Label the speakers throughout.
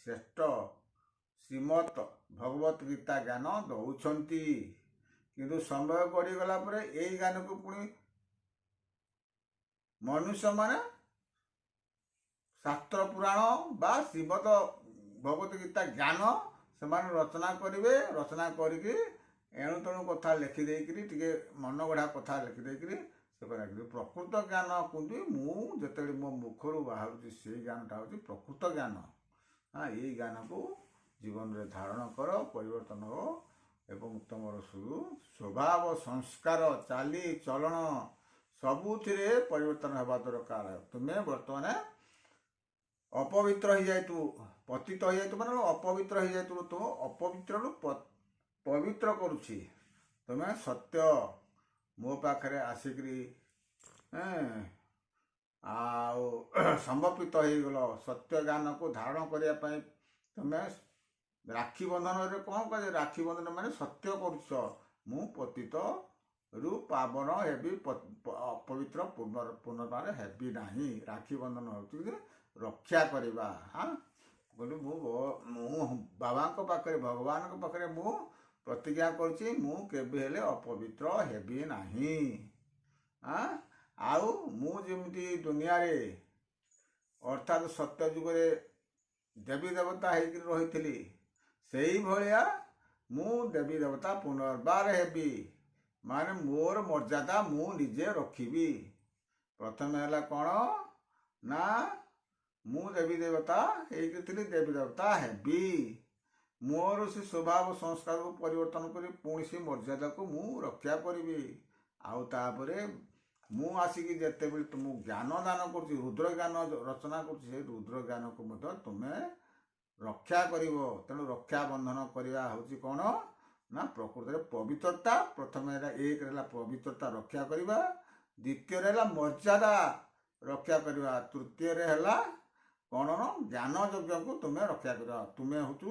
Speaker 1: ଶ୍ରେଷ୍ଠ ଶ୍ରୀମଦ୍ ଭଗବତ ଗୀତା ଜ୍ଞାନ ଦଉଛନ୍ତି। କିନ୍ତୁ ସମୟ ଗଡ଼ିଗଲା ପରେ ଏଇ ଜ୍ଞାନକୁ ପୁଣି ମନୁଷ୍ୟମାନେ ଶାସ୍ତ୍ର ପୁରାଣ ବା ଶ୍ରୀମଦ ଭଗବତ ଗୀତା ଜ୍ଞାନ ସେମାନେ ରଚନା କରିବେ। ରଚନା କରିକି ଏଣୁ ତେଣୁ କଥା ଲେଖିଦେଇକିରି, ଟିକେ ମନ ଗଢ଼ା କଥା ଲେଖିଦେଇକିରି ସେ କରିବା। ପ୍ରକୃତ ଜ୍ଞାନ କୁହନ୍ତି, ମୁଁ ଯେତେବେଳେ ମୋ ମୁଖରୁ ବାହାରୁଛି, ସେଇ ଜ୍ଞାନଟା ହେଉଛି ପ୍ରକୃତ ଜ୍ଞାନ। ହଁ, ଏଇ ଜ୍ଞାନକୁ ଜୀବନରେ ଧାରଣ କର, ପରିବର୍ତ୍ତନ ହେବ ଏବଂ ତୁମର ସ୍ୱଭାବ, ସଂସ୍କାର, ଚାଲି ଚଳନ ସବୁଥିରେ ପରିବର୍ତ୍ତନ ହେବା ଦରକାର। ତୁମେ ବର୍ତ୍ତମାନ ଅପବିତ୍ର ହେଇଯାଇଥିବୁ, ପତିତ ହେଇଯାଇଥିବୁ, ମାନେ ଅପବିତ୍ର ହେଇଯାଇଥିବୁ। ତୁମ ଅପବିତ୍ରରୁ ପବିତ୍ର କରୁଛି। ତୁମେ ସତ୍ୟ ମୋ ପାଖରେ ଆସିକିରି ଆଉ ସମର୍ପିତ ହେଇଗଲ। ସତ୍ୟ ଜ୍ଞାନକୁ ଧାରଣ କରିବା ପାଇଁ ତୁମେ ରାକ୍ଷୀ ବନ୍ଧନରେ କ'ଣ କୁହାଯାଏ? ରାକ୍ଷୀ ବନ୍ଧନ ମାନେ ସତ୍ୟ କରୁଛ, ମୁଁ ପତିତରୁ ପାବନ ହେବି, ଅପବିତ୍ର ପୁନର୍ବାର ହେବି ନାହିଁ। ରାକ୍ଷୀ ବନ୍ଧନ ହେଉଛି ରକ୍ଷା କରିବା। ହଁ, କହିଲି ମୁଁ ବାବାଙ୍କ ପାଖରେ, ଭଗବାନଙ୍କ ପାଖରେ ମୁଁ ପ୍ରତିଜ୍ଞା କରୁଛି, ମୁଁ କେବେ ହେଲେ ଅପବିତ୍ର ହେବି ନାହିଁ। ଆଉ ମୁଁ ଯେମିତି ଦୁନିଆରେ, ଅର୍ଥାତ୍ ସତ୍ୟ ଯୁଗରେ ଦେବୀ ଦେବତା ହେଇକିରି ରହିଥିଲି, ସେଇଭଳିଆ ମୁଁ ଦେବୀ ଦେବତା ପୁନର୍ବାର ହେବି। ମାନେ ମୋର ମର୍ଯ୍ୟାଦା ମୁଁ ନିଜେ ରଖିବି। ପ୍ରଥମେ ହେଲା କ'ଣ ନା ମୁଁ ଦେବୀ ଦେବତା ହେଇକି ଥିଲି, ଦେବୀ ଦେବତା ହେବି। ମୋର ସେ ସ୍ୱଭାବ ସଂସ୍କାରକୁ ପରିବର୍ତ୍ତନ କରି ପୁଣି ସେ ମର୍ଯ୍ୟାଦାକୁ ମୁଁ ରକ୍ଷା କରିବି। ଆଉ ତାପରେ ମୁଁ ଆସିକି ଯେତେବେଳେ ତୁମକୁ ଜ୍ଞାନ ଦାନ କରୁଛି, ରୁଦ୍ର ଜ୍ଞାନ ରଚନା କରୁଛି, ସେ ରୁଦ୍ର ଜ୍ଞାନକୁ ମଧ୍ୟ ତୁମେ ରକ୍ଷା କରିବ। ତେଣୁ ରକ୍ଷା ବନ୍ଧନ କରିବା ହେଉଛି କ'ଣ ନା ପ୍ରକୃତରେ ପବିତ୍ରତା। ପ୍ରଥମେ ହେଲା, ଏକରେ ହେଲା ପବିତ୍ରତା ରକ୍ଷା କରିବା, ଦ୍ୱିତୀୟରେ ହେଲା ମର୍ଯ୍ୟାଦା ରକ୍ଷା କରିବା, ତୃତୀୟରେ ହେଲା କ'ଣ ନା ଜ୍ଞାନ ଯଜ୍ଞକୁ ତୁମେ ରକ୍ଷା କରିବା। ତୁମେ ହେଉଛୁ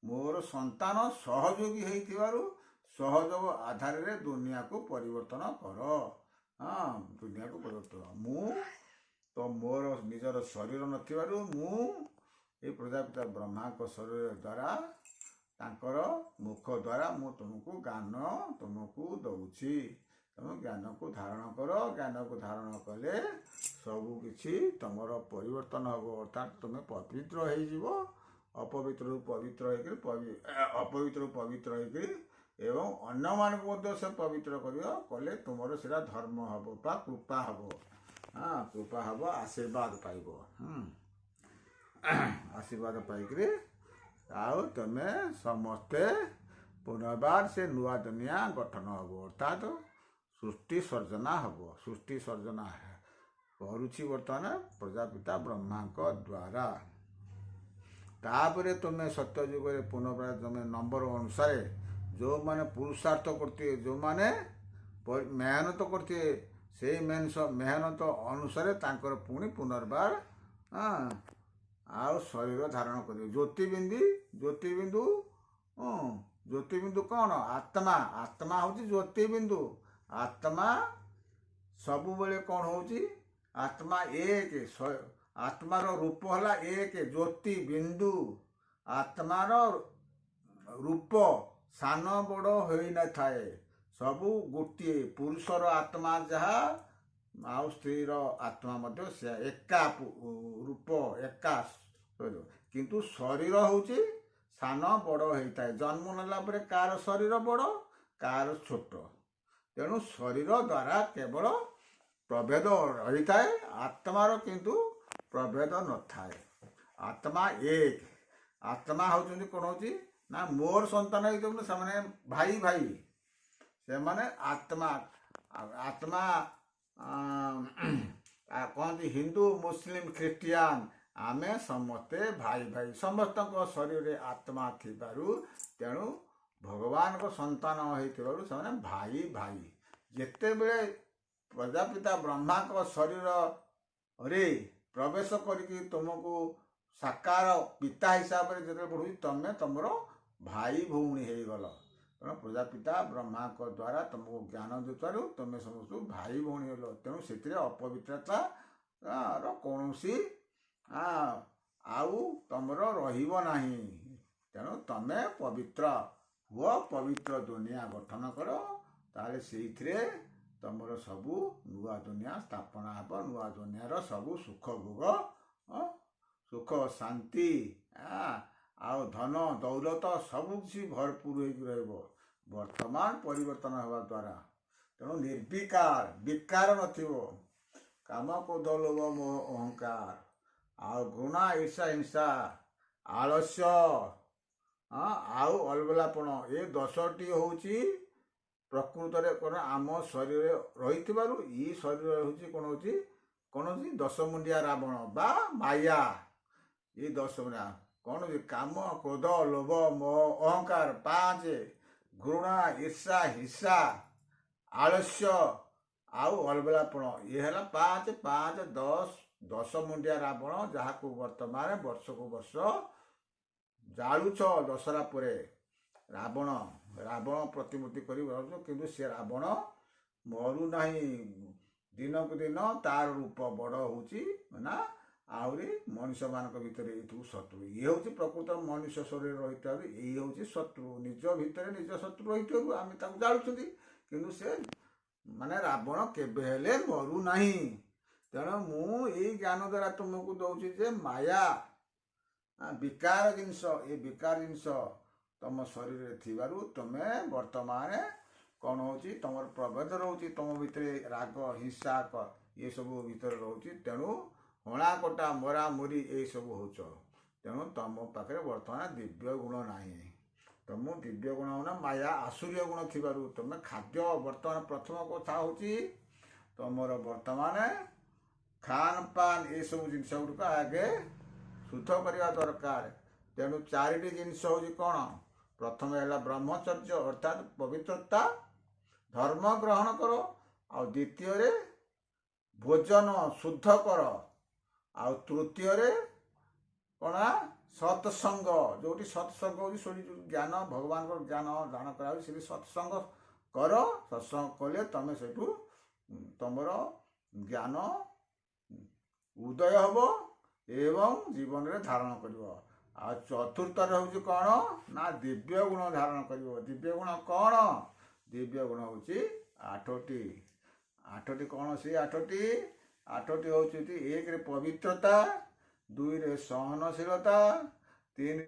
Speaker 1: ମୋର ସନ୍ତାନ, ସହଯୋଗୀ ହେଇଥିବାରୁ ସହଯୋଗ ଆଧାରରେ ଦୁନିଆକୁ ପରିବର୍ତ୍ତନ କର। ହଁ, ଦୁନିଆକୁ ପରିବର୍ତ୍ତନ। ମୁଁ ତ ମୋର ନିଜର ଶରୀର ନଥିବାରୁ ମୁଁ ଏଇ ପ୍ରଜାପିତା ବ୍ରହ୍ମାଙ୍କ ଶରୀର ଦ୍ୱାରା, ତାଙ୍କର ମୁଖ ଦ୍ୱାରା ମୁଁ ତୁମକୁ ଜ୍ଞାନ ତୁମକୁ ଦଉଛି। ତମେ ଜ୍ଞାନକୁ ଧାରଣ କର। ଜ୍ଞାନକୁ ଧାରଣ କଲେ ସବୁ କିଛି ତମର ପରିବର୍ତ୍ତନ ହେବ, ଅର୍ଥାତ୍ ତୁମେ ପବିତ୍ର ହେଇଯିବ। ଅପବିତ୍ରରୁ ପବିତ୍ର ହେଇକରି, ଅପବିତ୍ରରୁ ପବିତ୍ର ହେଇକରି ଏବଂ ଅନ୍ୟମାନଙ୍କୁ ମଧ୍ୟ ସେ ପବିତ୍ର କରିବ। କଲେ ତୁମର ସେଇଟା ଧର୍ମ ହେବ ବା କୃପା ହେବ। ହଁ, କୃପା ହେବ, ଆଶୀର୍ବାଦ ପାଇବ। ଆଶୀର୍ବାଦ ପାଇକରି ଆଉ ତୁମେ ସମସ୍ତେ ପୁନର୍ବାର ସେ ନୂଆ ଦୁନିଆ ଗଠନ ହେବ, ଅର୍ଥାତ୍ ସୃଷ୍ଟି ସର୍ଜନା ହେବ। ସୃଷ୍ଟି ସର୍ଜନା କରୁଛି ବର୍ତ୍ତମାନ ପ୍ରଜାପିତା ବ୍ରହ୍ମାଙ୍କ ଦ୍ୱାରା। ତାପରେ ତୁମେ ସତ୍ୟ ଯୁଗରେ ପୁନର୍ବାର ତୁମେ ନମ୍ବର ଅନୁସାରେ ଯେଉଁମାନେ ପୁରୁଷାର୍ଥ କରୁଥିବେ, ଯେଉଁମାନେ ମେହନତ କରୁଥିବେ, ସେଇ ମେହନତ ଅନୁସାରେ ତାଙ୍କର ପୁଣି ପୁନର୍ବାର ଆଉ ଶରୀର ଧାରଣ କରିବେ। ଜ୍ୟୋତିବିନ୍ଦୁ, ଜ୍ୟୋତିବିନ୍ଦୁ କ'ଣ? ଆତ୍ମା। ଆତ୍ମା ହେଉଛି ଜ୍ୟୋତିବିନ୍ଦୁ। ଆତ୍ମା ସବୁବେଳେ କ'ଣ ହେଉଛି? ଆତ୍ମା ଏକ। ଆତ୍ମାର ରୂପ ହେଲା ଏକ ଜ୍ୟୋତି ବିନ୍ଦୁ। ଆତ୍ମାର ରୂପ ସାନ ବଡ଼ ହୋଇନଥାଏ, ସବୁ ଗୋଟିଏ। ପୁରୁଷର ଆତ୍ମା ଯାହା ଆଉ ସ୍ତ୍ରୀର ଆତ୍ମା ମଧ୍ୟ ସେୟା, ଏକା ରୂପ, ଏକା ଶରୀର। କିନ୍ତୁ ଶରୀର ହେଉଛି ସାନ ବଡ଼ ହେଇଥାଏ। ଜନ୍ମ ନେଲା ପରେ କାହାର ଶରୀର ବଡ଼, କାହାର ଛୋଟ। ତେଣୁ ଶରୀର ଦ୍ୱାରା କେବଳ ପ୍ରଭେଦ ରହିଥାଏ, ଆତ୍ମାର କିନ୍ତୁ ପ୍ରଭେଦ ନଥାଏ। ଆତ୍ମା ଏକ। ଆତ୍ମା ହେଉଛନ୍ତି କ'ଣ ହେଉଛି ନା ମୋର ସନ୍ତାନ ହେଇଛନ୍ତି ସେମାନେ ଭାଇ ଭାଇ। ସେମାନେ ଆତ୍ମା। ଆତ୍ମା କହନ୍ତି ହିନ୍ଦୁ, ମୁସଲିମ, ଖ୍ରୀଷ୍ଟିଆନ, ଆମେ ସମସ୍ତେ ଭାଇ ଭାଇ। ସମସ୍ତଙ୍କ ଶରୀରରେ ଆତ୍ମା ଥିବାରୁ, ତେଣୁ ଭଗବାନଙ୍କ ସନ୍ତାନ ହେଇଥିବାରୁ ସେମାନେ ଭାଇ ଭାଇ। ଯେତେବେଳେ ପ୍ରଜାପିତା ବ୍ରହ୍ମାଙ୍କ ଶରୀରରେ ପ୍ରବେଶ କରିକି ତୁମକୁ ସାକାର ପିତା ହିସାବରେ ଯେତେବେଳେ ବଢ଼ୁଛି, ତମେ ତମର ଭାଇ ଭଉଣୀ ହେଇଗଲ। ତେଣୁ ପ୍ରଜାପିତା ବ୍ରହ୍ମାଙ୍କ ଦ୍ୱାରା ତୁମକୁ ଜ୍ଞାନ ଦେଉଥିବାରୁ ତୁମେ ସମସ୍ତଙ୍କୁ ଭାଇ ଭଉଣୀ ହେଲ। ତେଣୁ ସେଥିରେ ଅପବିତ୍ରତାର କୌଣସି ଆଉ ତମର ରହିବ ନାହିଁ। ତେଣୁ ତମେ ପବିତ୍ର ହୁଅ, ପବିତ୍ର ଦୁନିଆ ଗଠନ କର। ତାହେଲେ ସେଇଥିରେ ତମର ସବୁ ନୂଆ ଦୁନିଆ ସ୍ଥାପନା ହେବ। ନୂଆ ଦୁନିଆର ସବୁ ସୁଖ ଭୋଗ, ସୁଖ ଶାନ୍ତି ଆଉ ଧନ ଦୌଲତ ସବୁ କିଛି ଭରପୁର ହେଇକି ରହିବ ବର୍ତ୍ତମାନ ପରିବର୍ତ୍ତନ ହେବା ଦ୍ୱାରା। ତେଣୁ ନିର୍ବିକାର, ବିକାର ନଥିବ। କାମ, କ୍ରୋଧ, ଲୋଭ, ମୋହ, ଅହଙ୍କାର ଆଉ ଘୃଣା, ଈର୍ଷା, ହିଂସା, ଆଳସ୍ୟ ଆଉ ଅଲବଲାପଣ, ଏ 10ଟି ହେଉଛି ପ୍ରକୃତରେ କ'ଣ ଆମ ଶରୀରରେ ରହିଥିବାରୁ ଇ ଶରୀର ହେଉଛି କ'ଣ ହେଉଛି ଦଶମୁଣ୍ଡିଆ ରାବଣ ବା ମାୟା। ଏଇ ଦଶମୁଣ୍ଡିଆ କ'ଣ ହେଉଛି? କାମ, କ୍ରୋଧ, ଲୋଭ, ମୋହ, ଅହଙ୍କାର 5, ଘୃଣା, ଈର୍ଷା, ହିଂସା, ଆଳସ୍ୟ ଆଉ ଅଲବଲାପଣ। ଇଏ ହେଲା 5 5 10, ଦଶ ମୁଣ୍ଡିଆ ରାବଣ, ଯାହାକୁ ବର୍ତ୍ତମାନ ବର୍ଷକୁ ବର୍ଷ ଜାଳୁଛ। ଦଶହରା ପରେ ରାବଣ ପ୍ରତିମୂର୍ତ୍ତି କରି ରହୁଛ, କିନ୍ତୁ ସେ ରାବଣ ମରୁନାହିଁ। ଦିନକୁ ଦିନ ତାର ରୂପ ବଡ଼ ହେଉଛି ନା ଆହୁରି ମଣିଷମାନଙ୍କ ଭିତରେ ଏଇଥିବୁ ଶତ୍ରୁ। ଇଏ ହେଉଛି ପ୍ରକୃତ ମଣିଷ ଶରୀରରେ ରହିଥିବାରୁ ଏଇ ହେଉଛି ଶତ୍ରୁ। ନିଜ ଭିତରେ ନିଜ ଶତ୍ରୁ ରହିଥିବାରୁ ଆମେ ତାକୁ ଜାଳୁଛନ୍ତି, କିନ୍ତୁ ସେ ମାନେ ରାବଣ କେବେ ହେଲେ ମରୁନାହିଁ। ତେଣୁ ମୁଁ ଏଇ ଜ୍ଞାନ ଦ୍ୱାରା ତୁମକୁ ଦଉଛି ଯେ ମାୟା ବିକାର ଜିନିଷ, ଏ ବିକାର ଜିନିଷ ତମ ଶରୀରରେ ଥିବାରୁ ତୁମେ ବର୍ତ୍ତମାନ କ'ଣ ହେଉଛି, ତମର ପ୍ରଭେଦ ରହୁଛି ତମ ଭିତରେ, ରାଗ, ହିଂସା ଏସବୁ ଭିତରେ ରହୁଛି। ତେଣୁ ହଣା କଟା ମରା ମରି ଏଇସବୁ ହେଉଛ। ତେଣୁ ତମ ପାଖରେ ବର୍ତ୍ତମାନ ଦିବ୍ୟ ଗୁଣ ନାହିଁ। ତମ ଦିବ୍ୟ ଗୁଣ ନା ମାୟା ଆସୁରୀୟ ଗୁଣ ଥିବାରୁ ତମେ ଖାଦ୍ୟ ବର୍ତ୍ତମାନ ପ୍ରଥମ କଥା ହେଉଛି ତମର ବର୍ତ୍ତମାନ ଖାନ ପାନ ଏସବୁ ଜିନିଷ ଗୁଡ଼ିକ ଆଗେ ଶୁଦ୍ଧ କରିବା ଦରକାର। ତେଣୁ ଚାରିଟି ଜିନିଷ ହେଉଛି କ'ଣ? ପ୍ରଥମେ ହେଲା ବ୍ରହ୍ମଚର୍ଯ୍ୟ, ଅର୍ଥାତ୍ ପବିତ୍ରତା, ଧର୍ମ ଗ୍ରହଣ କର। ଆଉ ଦ୍ୱିତୀୟରେ ଭୋଜନ ଶୁଦ୍ଧ କର। ଆଉ ତୃତୀୟରେ କ'ଣ? ସତ୍ସଙ୍ଗ। ଯୋଉଠି ସତ୍ସଙ୍ଗ ହେଉଛି, ସେଠି ଯୋଉ ଜ୍ଞାନ, ଭଗବାନଙ୍କର ଜ୍ଞାନ ଦାନ କରାଯାଉଛି, ସେଠି ସତ୍ସଙ୍ଗ କର। ସତ୍ସଙ୍ଗ କଲେ ତମେ ସେଠୁ ତମର ଜ୍ଞାନ ଉଦୟ ହେବ ଏବଂ ଜୀବନରେ ଧାରଣ କରିବ। ଆଉ ଚତୁର୍ଥରେ ହେଉଛି କ'ଣ ନା ଦିବ୍ୟ ଗୁଣ ଧାରଣ କରିବ। ଦିବ୍ୟ ଗୁଣ କ'ଣ? ଦିବ୍ୟ ଗୁଣ ହେଉଛି 8ଟି। 8ଟି କ'ଣ? ସେ 8ଟି 8ଟି ହେଉଛନ୍ତି, 1ରେ ପବିତ୍ରତା, 2ରେ ସହନଶୀଳତା, 3